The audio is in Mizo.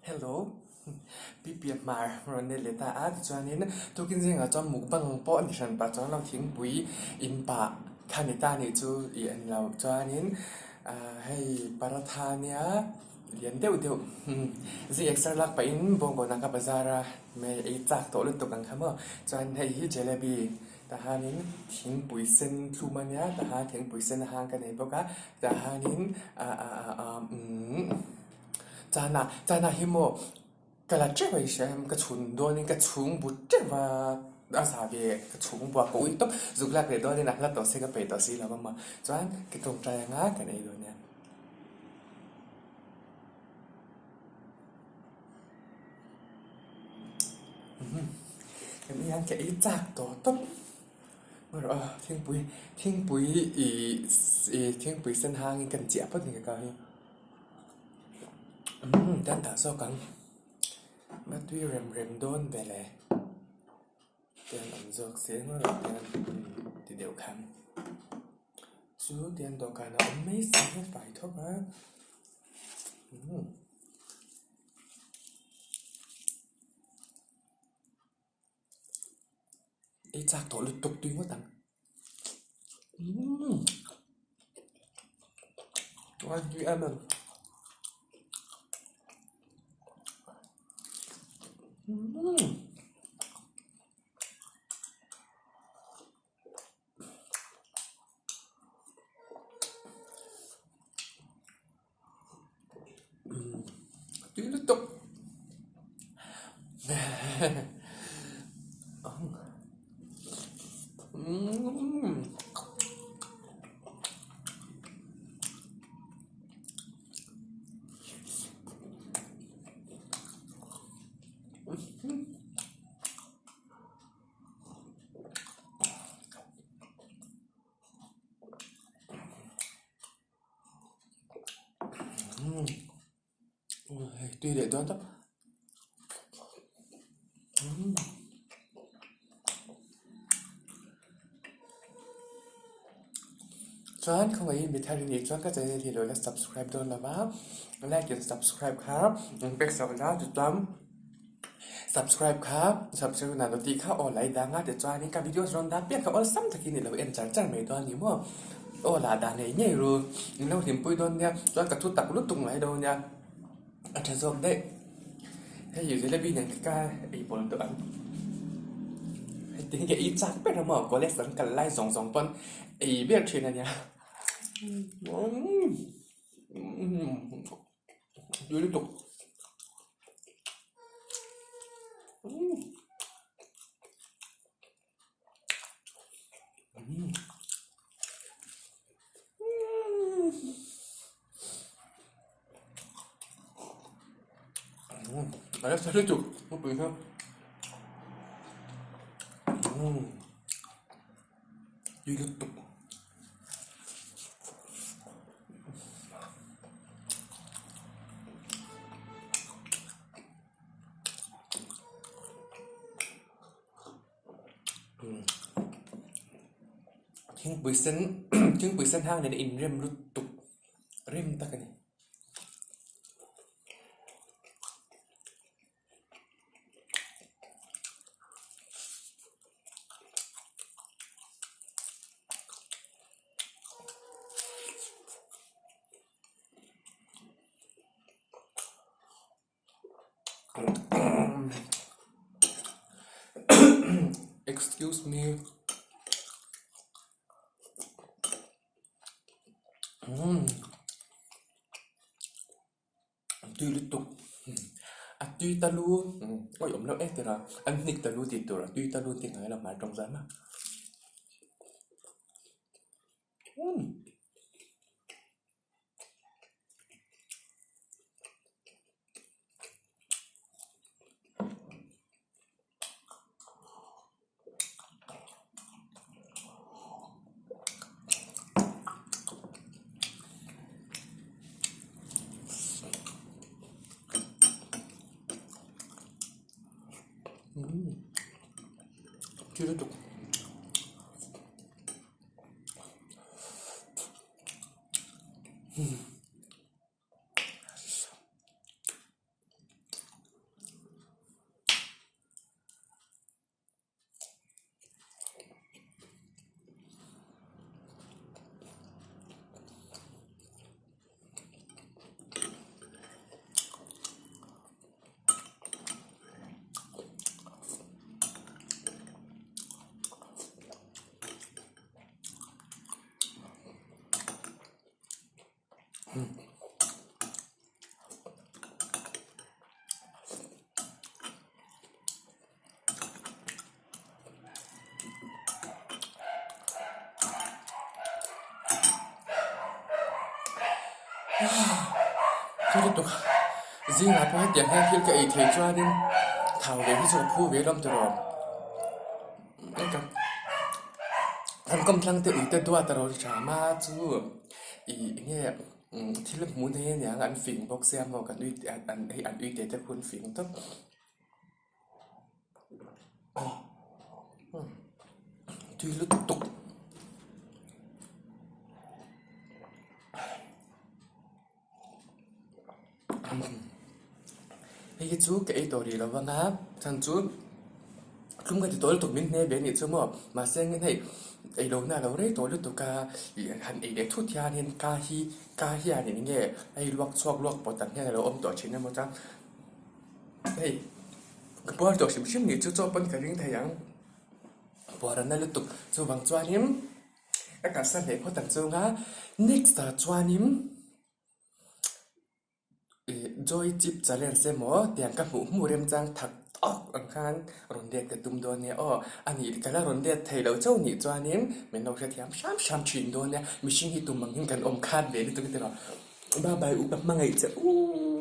Hello Pipi Hmar rawn let leh ta a tichuanin tukin zingah chuan mukbang pawh a ni hran pah chuan lo thingpui in pah kha ni ta nih chu ih an lo chuanin ah hei paratha nia lian deuh deuh zing exer lak pahin bawngkawnah ka bazar a hmel ei chak tawh lutuk ang kha maw chuan hei hi jalebi tahanin thingpui sen thlum a nia tahan thingpui sen a hang ka nei bawk a tahanin ah ah ah ah umm. Chana, chana hi maw ka la teuh a i hria em ka chhun dawnin ka chhung bu teuh a, a za ve ka chhung bua ka ui tawp zuk lak leh dawnin a hla tawh se ka peih tawh si lo a maw chuan ka tawngtai anga kan ei dawn nia. Kan ei hian ka ei chak tawh tawp erawh a thingpui thingpui ih thingpui sen hangin kan chiah phawt a ni ka kau hi. Umm tan dah zawk ang va tui rem rem dawn ve le tiang awm zawk se ngawt ang tiang ti deuh khan chu tiang dawhkan a awm mai si a fai thawk a umm. Ei chak tawh lutuk tui ngawt ang umm a tui em em umm. Tui lutuk Tui leh dawn tawp. Chuan khawngaihin mi thar i nih chuan ka channel hi lo la subscribe dawn lo va, like and subscribe kha in pek sak la tichuan Subscribe kha subscribe hunah lo tih kha aw lai dang a tichuanin ka videos rawn dah piak kha awlsam takin i lo en char char mai dawn a ni maw aw lah dah ngei ngei ru in lo hlimpui dawn nia chuan ka thu tak lutuk mai dawn nia a tha zawk daih hei jalebi nen kha ka ei pawl tawh ang heti hi ka ei chak ber a maw college an kal lai zawng zawng pawn ei ber thin a nia Tui lutuk. A nasa lutuk mupui kha. Tui lutuk. Thingpui sen thingpui sen hang nen a inrem lutuk rem tak a ni. Excuse me. Tui lutuk a tui ta lu awi awm loh e tira an hnik ta lu tih tur a tui ta lu tih ngai lo hmai tawng zan a umm. Tui lutuk. Thil lutuk zingah pawh hetiang hian thil ka ei thei chuanin thau ve hi chu ka phu ve hlawm tawh Kan kawmthlang te ui te duat a rawn hram a chu ih enge thil hmuh nei aniang an fing bawk sia maw kan ui hei an ui te te khu an fing tawp. Tui lutuk tuk. Hei hi chu ka ei tawh rih lo vang a, chhan chu tlum ka ti tawh lutuk min hne ve anih chu maw mahse engin hei ei lo na a lo rei tawh lutuk a ih han ei leh thut hianin ka hi ka hian eng nge hei luak chhuak luak pawt ang hian a lo awm tawh thin emaw chuan hei ka puar tawh hrim hrim nih chu chaw pawn ka ring thei ang puar a na lutuk chuvang chuanin ka kalsan leh phawt ang chunga next ah chuanin. Ih Joy Chip Challenge emaw tiang ka hmuh hmuh remchang thak tawk ang khan rawn let ka tum dawn nia aw. A nih ka la rawn let thei lo chauh nih chuanin min lo hrethiam hram hram thin dawn nia. Mihring hi tum ang in kan awm khat ve lutuk a ti rawh. Bye bye u ka hmangaih che u.